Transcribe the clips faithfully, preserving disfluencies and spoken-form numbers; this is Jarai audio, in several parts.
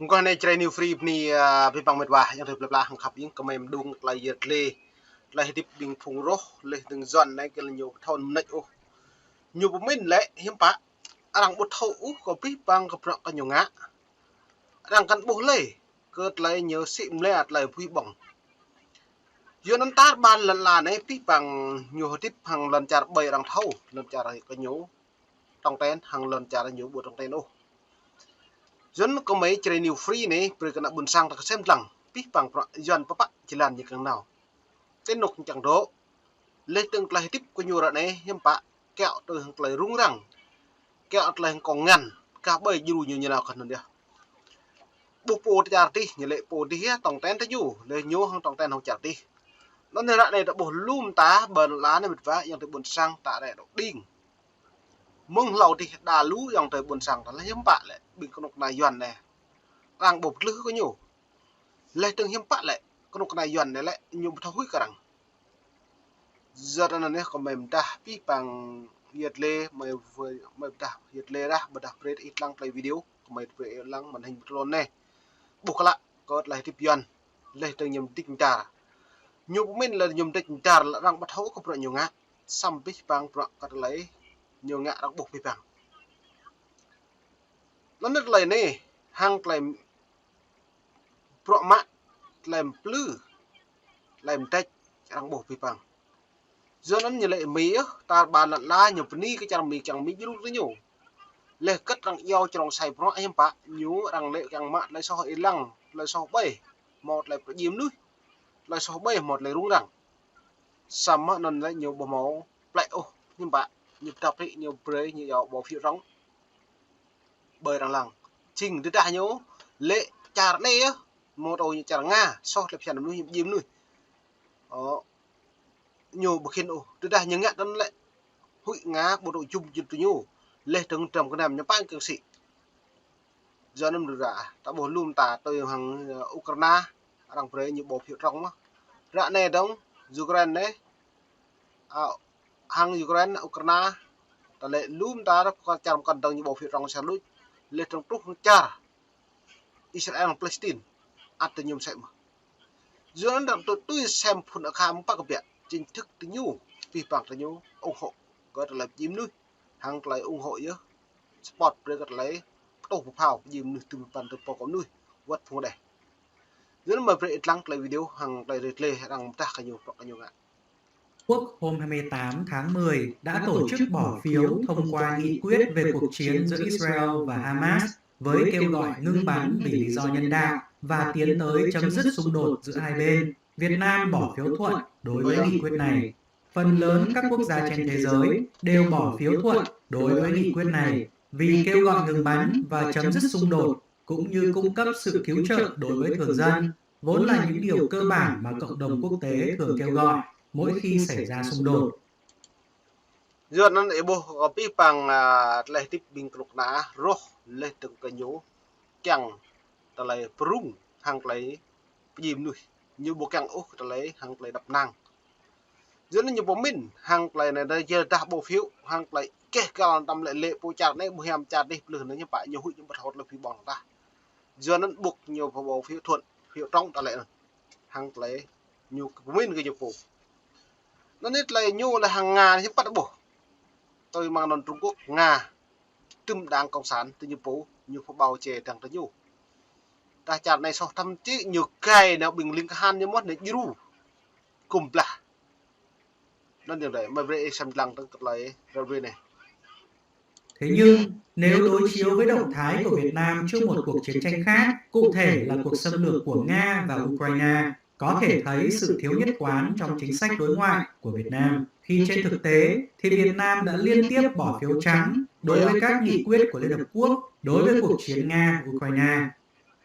Mơguah anai Jrai New Free bơni, a, abih bang met wa, ayŏng adơi plơi pla hăng khăp ing kơmơi mơdung tơlơi yet lĕ, tơlơi hơdip ƀing phung rŏh, lĕ tơdang Yuan anai kơ ñu ƀu thâo mơneč ôh. Ñu pơmĭn lĕ hiư̆m pă, arăng ƀu thâo ôh kơ abih bang kơ bruă kơ ñu ngă. Arăng kăn ƀuh lĕ, kơ tơlơi ñu sĭ mlĕ tơlơi bui ƀơ̆ng. Yuan anŭn tar ƀar lŏn ala anai abih bang ñu hơdip hăng lŏn čar ƀơi arăng thâo, lŏn čar kơ ñu tong ten hăng lŏn čar ñu ƀu tong ten ôh. Yuan kơmơi Jrai New Free anai, brơi kơ ană ƀôn sang ta kơsem lăng, abih bang bruă Yuan pơpă jơlan ñu kiăng nao. Tơnŭk čang dŏ, lĕ tơdang tơlơi hơdip kơ ñu ră anai, hiư̆m pă, kiaŏ tui hăng tơlơi rŭng răng, kiaŏ tơlơi hăng kông ngăn, kah ƀơi djru ñu ñu nao kơ anŭn yơh. Ƀuh pô čar adih, ñu lĕ pô adih yơh, tong ten tơ ñu, lĕ ñu hăng tong ten hăng čar adih. Anŭn ră anai ta ƀuh lŏm ta, ƀơi lŏn ala anai met wa, ayŏng adơi ƀôn sang ta rĕ dŏ đing. Mơ̆ng hlâo adih đa lu ayŏng adơi ƀôn sang ta lĕ hiư̆m pă lĕ, ƀing kơnuk kơna Yuan anai. Arăng ƀu pơtlưh kơ ñu. Lĕ tơdang hiư̆m pă lĕ, kơnuk kơna Yuan anai lĕ, ñu ƀu thâo huĭ kơ arăng. Yua anŭn anai kơmơi pơdah abih bang yet lĕ, mơi, mơi pơdah yet lĕ rah, pơdah brơi ih lăng tơlơi video, kơmơi brơi ih lăng màn hình pơtlôn anai. Ƀuh klă, kơ tơlơi hơdip Yuan, lĕ tơdang ñu mơdĭč mơdar. Ñu pơmĭn lĕ ñu mơdĭč mơdar, lĕ arăng ƀu thâo kơ bruă ñu ngă, samơ̆ abih bang bruă kơ tơlơi ñu ngă arăng ƀuh abih bang. Anŭn tơlơi anai, hăng tơlơi bruă mă, tơlơi plư, tơlơi mơdĕč, arăng ƀuh abih bang. Yua anŭn ñu lĕ Mi yơh, tar ƀar lŏn ala ñu bơni kơ čar Mi kiăng Mi djru tơ ñu. Lĕ kơ̆t arăng iâu črông sai bruă hiư̆m pă, ñu arăng lĕ kiăng mă tơlơi soh ih lăng, tơlơi soh ƀai, hmâo tơlơi pơjing mơnuih, tơlơi soh ƀai, hmâo tơlơi rŭng răng. Samơ̆ anŭn lĕ ñu ƀu hmâo plĕ ôh, hiư̆m pă, ñu pơdăp hĭ, ñu brơi, ñu iâu bỏ phiếu trống. Ƀơi arăng lăng. Jing tơdah ñu lĕ čar anai yơh, mơ̆ tơ ñu čar Nga, soh tơlơi phiăn mơnuih, ñu pơjing mơnuih. Ơ, ñu ƀu khĭn ôh, tơdah ñu ngă anŭn lĕ huĭ Nga ƀu dŏ jum jut tơ ñu, lĕ tơdang trăm kơnăm ñu pơang kiăng sĭ. Yua anŭn ră, ta ƀuh lŏm ta tui hăng, ơ, Ukraina, arăng brơi ñu bỏ phiếu trống mơ̆n. Ră anai dong, Ukraina anai, a, hăng Ukraina, Ukraina, ta lĕ lŏm ta ră kơ čar mơkăn dong ñu bỏ phiếu trống sa đôč, lĕ tơdang truh hăng čar Israel hăng Palestine, ăt tơ ñu mơsĕ mơ̆n. Yua anŭn dong tui tui sem phun akha mơ̆ng pă kơ biă, chính thức tơ ñu, abih bang tơ ñu, ủng hộ kơ tơlơi pơjing mơnuih, hăng tơlơi ủng hộ yơh, support brơi kơ tơlơi pơtô pơphao, pơjing mơnuih tơm pơpăn tơm pô kơ mơnuih, wơ̆t phung đeh. Yua anŭn mơi brơi ih lăng tơlơi video hăng tơlơi rơtlê arăng pơdah kơ ñu, bruă kơ ñu ngă. Quốc hôm hai mươi tám tháng mười đã tổ chức bỏ phiếu thông qua nghị quyết về cuộc chiến giữa Israel và Hamas với kêu gọi ngưng bắn vì lý do nhân đạo và tiến tới chấm dứt xung đột giữa hai bên. Việt Nam bỏ phiếu thuận đối với nghị quyết này. Phần lớn các quốc gia trên thế giới đều bỏ phiếu thuận đối với nghị quyết này vì kêu gọi ngừng bắn và chấm dứt xung đột, cũng như cung cấp sự cứu trợ đối với thường dân, vốn là những điều cơ bản mà cộng đồng quốc tế thường kêu gọi mỗi khi xảy ra xung đột. Yua anŭn ih ƀuh kơ abih bang, a, tơlơi hơdip ƀing kơnuk kơna rŏh lĕ tơdang kơ ñu kiăng tơlơi pơrŭng hăng tơlơi pơjing mơnuih. Ñu ƀu kiăng ôh tơlơi hăng tơlơi đăp năng. Yua anŭn ñu pơmĭn hăng tơlơi anai, anai yơh dah bỏ phiếu hăng tơlơi keh gal tơm lĕ lĕ pô čar anai ƀu hiam čar adih plư anai ñu pă ñu huĭ ñu ƀu thâo tơlơi pơhiăp ƀơ̆ng tah. Yua anŭn ƀuh ñu pơbao phiếu thuận, phiếu trống ta lĕ anŭn. Hăng tơlơi ñu pơmĭn kơ ñu pô. Anŭn anai tơlơi ñu lĕ hăng Nga anai hiư̆m pă ƀuh. Tui mơ̆ng anŭn Trung Quốc, Nga, tơm đảng cộng sản tơ ñu pô, ñu pơbao či dăng tơ ñu. Tơdah čar anai soh thậm chí ñu gai nao ƀing ling kahan ñu mơ̆n anai djru. Kơm blah. Anŭn yơh đơi, mơi brơi ih sem lăng tơ̆ng tơlơi ră ruai anai. Thế nhưng, nếu đối chiếu với động thái của Việt Nam trước một cuộc chiến tranh khác, cụ thể là cuộc xâm lược của Nga vào Ukraine, có thể thấy sự thiếu nhất quán trong chính sách đối ngoại của Việt Nam, khi trên thực tế thì Việt Nam đã liên tiếp bỏ phiếu trắng đối với các nghị quyết của Liên Hợp Quốc đối với cuộc chiến Nga-Ukraine.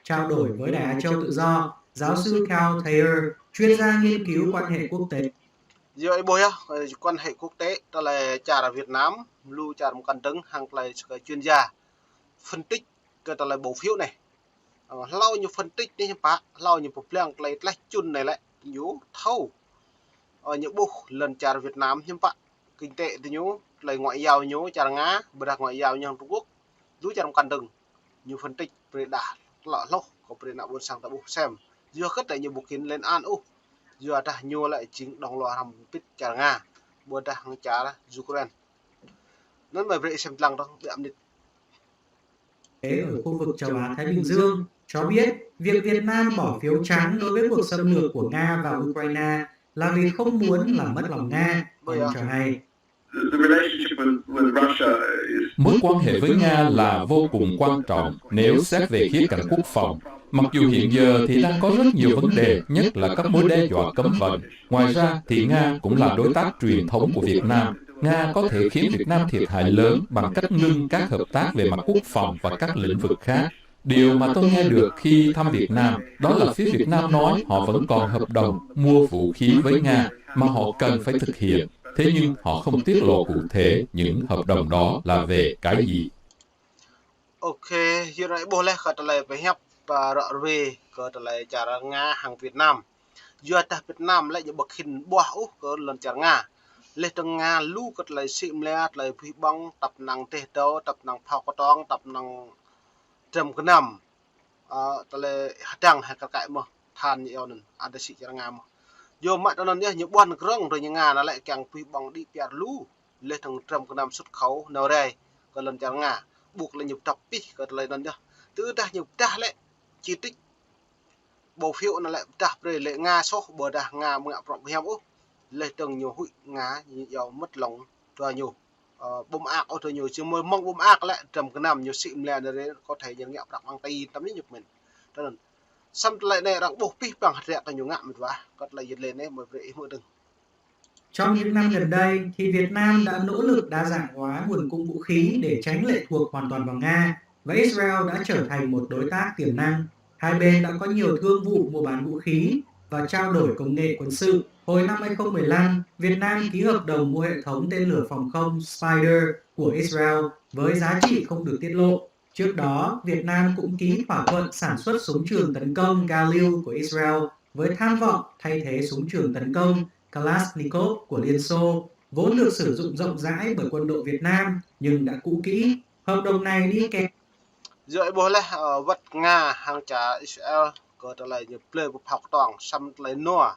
Trao đổi với Đài Á Châu Tự Do, giáo sư Carl Thayer, chuyên gia nghiên cứu quan hệ quốc tế. Yua ih ƀuh yơh, ơ, quan hệ quốc tế, tơlơi čar Việt Nam, lu čar mơkăn dong hăng tơlơi sơkơi chuyên gia phân tích kơ tơlơi bỏ phiếu anai. Ơ, hlâo ñu phân tích anai hiư̆m pă, hlâo ñu pơblang tơlơi tlaih čun anai lĕ, ñu thâo. Ơ, ñu ƀuh lŏn čar Việt Nam hiư̆m pă, kinh tế tơ ñu, tơlơi ngoại giao ñu, čar Nga, ƀôdah ngoại giao ñu hăng Trung Quốc, lu čar mơkăn dong, ñu phân tích brơi đah. lŏ hloh, kơ brơi ană ƀôn sang ta ƀuh sem. Yua kơ tơlơi ñu ƀu khĭn lên án ôh. Yua dah ñu lĕ jing đŏng lua hrăm pĭt čar Nga. Ƀôdah hăng čar Ukraine. Anŭn mơi brơi sem lăng dong, ƀiă mơnit. Ở khu vực châu Á Thái Bình Dương cho biết việc Việt Nam bỏ phiếu trắng đối với cuộc xâm lược của Nga vào Ukraine là vì không muốn làm mất lòng Nga, ông cho hay. The, the relationship with, with Russia is Mối quan hệ với Nga là vô cùng quan trọng nếu xét về khía cạnh quốc phòng. Mặc dù hiện giờ thì đang có rất nhiều vấn đề, nhất là các mối đe dọa cấm vận. Ngoài ra thì Nga cũng là đối tác truyền thống của Việt Nam. Nga có thể khiến Việt Nam thiệt hại lớn bằng cách ngưng các hợp tác về mặt quốc phòng và các lĩnh vực khác. Điều mà tôi nghe được khi thăm Việt Nam, đó là phía Việt Nam nói họ vẫn còn hợp đồng mua vũ khí với Nga mà họ cần phải thực hiện. Thế nhưng họ không tiết lộ cụ thể những hợp đồng đó là về cái gì. Ok, yua anai ƀuh laih kơ tơlơi pơhiăp, ă, ră ruai kơ tơlơi čar Nga hăng Việt Nam. Yua dah Việt Nam lĕ ñu ƀu khĭn ƀuah ôh kơ lŏn čar Nga. Laih dơ̆ng Nga lu kơ tơlơi sĭ mơla, tơlơi abih bang, tăp năng teh dâu, tăp năng phao kơtong, tăp năng dram gơnam. Ă, tơlơi hơdăng hăng kar kaĭ mơ̆n, than ñu iâu anŭn, ăt sĭ čar Nga mơ̆n. Yua mă tui anŭn yơh, ñu ƀuăn krŏng tui ñu Nga anŭn lĕ kiăng abih bang đĭ piar lu. Laih dơ̆ng dram gơnam xuất khẩu nao rai kơ lŏn čar Nga. Ƀuh lĕ ñu pơdăp pih kơ tơlơi anŭn yơh. Tơdah ñu pơdah lĕ, chi tiết bỏ phiếu anŭn lĕ pơdah brơi lĕ Nga soh, ƀôdah Nga ƀu ngă prŏng pơhiam ôh. Laih dơ̆ng ñu huĭ Nga, ñu iâu mơ̆t lòng dua ñu. Ă, ƀu mơak ôh dua ñu, či mơ̆ng ƀu mơak lĕ dram gơnam ñu sĭ mơla anai rai, có thể ñu ngă prăk ƀăng ti tăm ñu mơ̆n. Tui anŭn. Samơ̆ tơlơi anai arăng ƀuh pih păng hơdră kơ ñu ngă mơ̆n wa. Kơ tơlơi yơh lĕ anai mơi brơi ih hmư̆ dơ̆ng. Trong những năm gần đây, thì Việt Nam đã nỗ lực đa dạng hóa nguồn cung vũ khí để tránh lệ thuộc hoàn toàn vào Nga, và Israel đã trở thành một đối tác tiềm năng. Hai bên đã có nhiều thương vụ mua bán vũ khí và trao đổi công nghệ quân sự. Hồi năm hai không mười lăm, Việt Nam ký hợp đồng mua hệ thống tên lửa phòng không Spider của Israel với giá trị không được tiết lộ. Trước đó, Việt Nam cũng ký thỏa thuận sản xuất súng trường tấn công Galil của Israel với tham vọng thay thế súng trường tấn công Kalashnikov của Liên Xô, vốn được sử dụng rộng rãi bởi quân đội Việt Nam nhưng đã cũ kỹ. Hợp đồng này đi kèm Yua ih ƀuh laih, ă, wơ̆t Nga hăng čar Israel kơ tơlơi ñu blơi pơ phao kơtong, samơ̆ tơlơi nua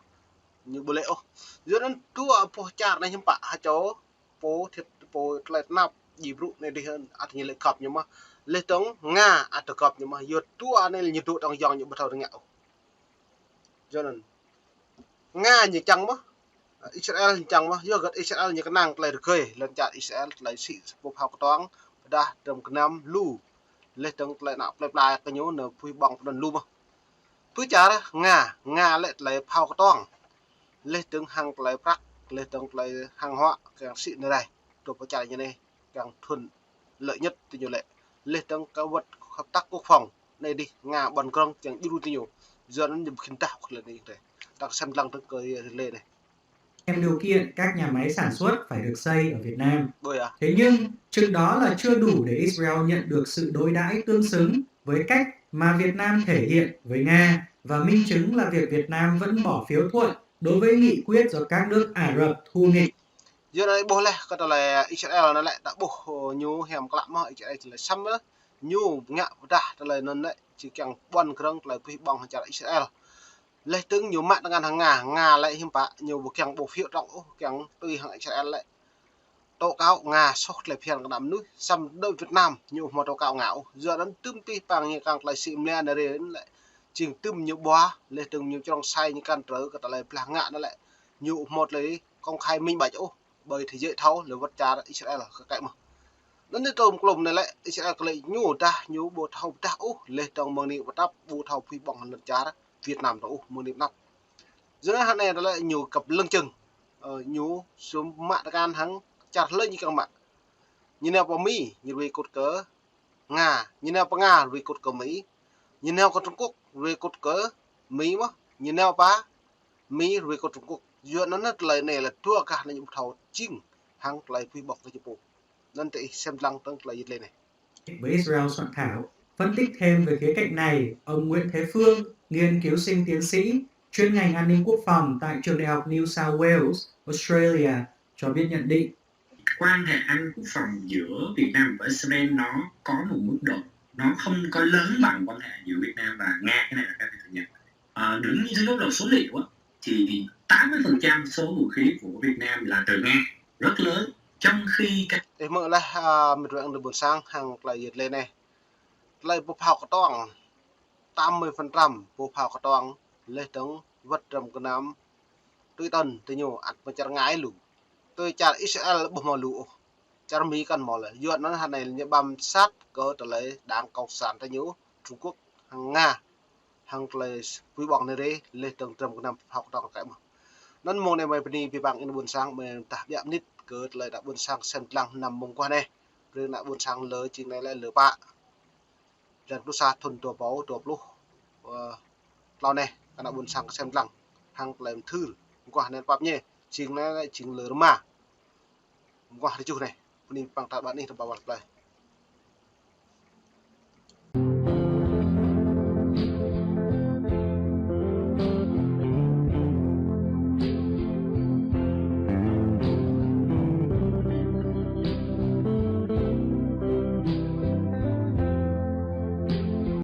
ñu ƀu lĕ ôh. Yua anŭn dua boh čar anai hiư̆m pă hơčô pô thiăt pô tơlơi tơnap djai brŭ anai dih, ăt ñu lĕ găp ñu mơ̆n. Laih dơ̆ng Nga ăt găp ñu mơ̆n. Yua dua anai lĕ ñu dŏ dŏng yŏng ñu ƀu thâo ngă ôh. Yua anŭn Nga ñu čang mơ̆n, Israel ñu čang mơ̆n. Yua hơget Israel ñu kơnang tơlơi rơgơi lŏn čar Israel, tơlơi sĭ pô phao kơtong, pơdah dram gơnam lu. Laih dơ̆ng tơlơi ană plơi pla kơ ñu nao abih bang pơanăn lu mơ̆n. Pơ čar Nga, Nga lĕ tơlơi phao kơtong. Laih dơ̆ng hăng tơlơi prăk, laih dơ̆ng tơlơi hàng hóa kiăng sĭ anai rai. Dŏ pơ čar ñu anai kiăng thuận lợi nhất tui ñu lĕ. Laih dơ̆ng kơ wơ̆t hợp tác quốc phòng anai dih Nga ƀuăn krŏng kiăng djru tui ñu. Yua anŭn ñu ƀu khĭn dah ôh tơlơi anai dih. Tơdah sem lăng dơ̆ng kơ lĕ anai. Kèm điều kiện các nhà máy sản xuất phải được xây ở Việt Nam. Ôi à. Thế nhưng, chừng đó là chưa đủ để Israel nhận được sự đối đãi tương xứng với cách mà Việt Nam thể hiện với Nga và minh chứng là việc Việt Nam vẫn bỏ phiếu thuận đối với nghị quyết do các nước Ả Rập thù nghịch. Yua anai ih ƀuh laih kơ tơlơi Israel anŭn lĕ ta ƀuh, ơ, ñu hiam klă mơ̆n Israel tơlơi samơ̆ ñu ngă pơdah tơlơi anŭn lĕ či kiăng ƀuăn krŏng tơlơi abih bang hăng čar Israel. Laih dơ̆ng ñu mă tơngan hăng Nga, Nga lĕ hiư̆m pă ñu ƀu kiăng bỏ phiếu trŏng ôh, kiăng tui hăng Israel lĕ tố cáo Nga soh tơlơi phiăn kơ ană mơnuih, samơ̆ dŏ Việt Nam ñu ƀu hmâo tố cáo Nga ôh. Yua anŭn tơm pih păng ñu kơnang tơlơi sĭ mơla anai rai lĕ jing tơm ñu ƀuah, laih dơ̆ng ñu črŏng sai ñu kơnang trơ kơ tơlơi blah ngă anŭn lĕ ñu ƀu hmâo tơlơi công khai minh bạch ôh. Ƀơi thế giới thâo lĕ wơ̆t čar Israel kơ kaĭ mơ̆n. Anŭn tơm klôm anai lĕ Israel kơ lĕ ñu dah ñu ƀu thâo pơdah ôh, laih dơ̆ng mơ̆ng anai pơtăp ƀu thâo abih bang lŏn čar Việt Nam dŏ ôh mơ̆ng anai pơtăp. Yua anŭn hơnai lĕ ñu kăp lăng čơ̆ng, ơ, ñu sum mă tơngan hăng čar hlơi ñu kiăng mă. Ñu nao pơ Mi, ñu ruai kŭt kơ Nga, ñu nao pơ Nga ruai kŭt kơ Mi, ñu nao kơ Trung Quốc ruai kŭt kơ Mi mơ̆n, ñu nao pơ Mi ruai kŭt Trung Quốc. Yua anŭn tơlơi anai lĕ dua gah anai ñu ƀu thâo jing hăng tơlơi abih bang kơ ñu pô. Anŭn tơ ih sem lăng dơ̆ng tơlơi yơh lĕ anai. Với Israel soạn thảo. Phân tích thêm về khía cạnh này, ông Nguyễn Thế Phương, nghiên cứu sinh tiến sĩ, chuyên ngành an ninh quốc phòng tại Trường Đại học New South Wales, Australia, cho biết nhận định. Quan hệ an ninh quốc phòng giữa Việt Nam và Israel nó có một mức độ nó không có lớn bằng quan hệ giữa Việt Nam và Nga, cái này là cái phải thừa nhận. À, đứng như góc độ số liệu á, thì tám mươi phần trăm số vũ khí của Việt Nam là từ Nga, rất lớn, trong khi các Ih mơ lah, à, mĭt wa ƀôn sang hăng tơlơi yơh lĕ anai. Tơlơi pơphao kơtuang, tám mươi phần trăm pơphao kơtuang lĕ tơng wơ̆t tơm kơnam tui tơn tơ ñu ăt mơ̆ čar Nga lu. Tui čar Israel ƀu hmâo lu ôh. Čar Mi kăn hmâo lĕ. Yua anŭn hơnai ñu băm sat kơ tơlơi Đảng Cộng sản tơ ñu, Trung Quốc, hăng Nga, hăng tơlơi pui ƀong anai rê, lĕ tơng tơm kơnam pơphao kơtuang kơ mơ̆. Anŭn mông anai mơi bơni ƀing ƀing ƀôn sang mơi tah biă mơnit kơ tơlơi ană ƀôn sang sem lăng năm mông guah anai. Brơi ană ƀôn sang lơ jing anai lĕ lơ pă. Blan pluh sa thun dua rơbâo dua pluh, ơ, klâo anai, kơ ană ƀôn sang sem lăng hăng tơlơi mơthưr. Mơguah anai pap ñe, jing anai jing lơ rơma. Mơguah rơjuh anai, bơni păng ta ƀă anih rơbâo wăl plơi.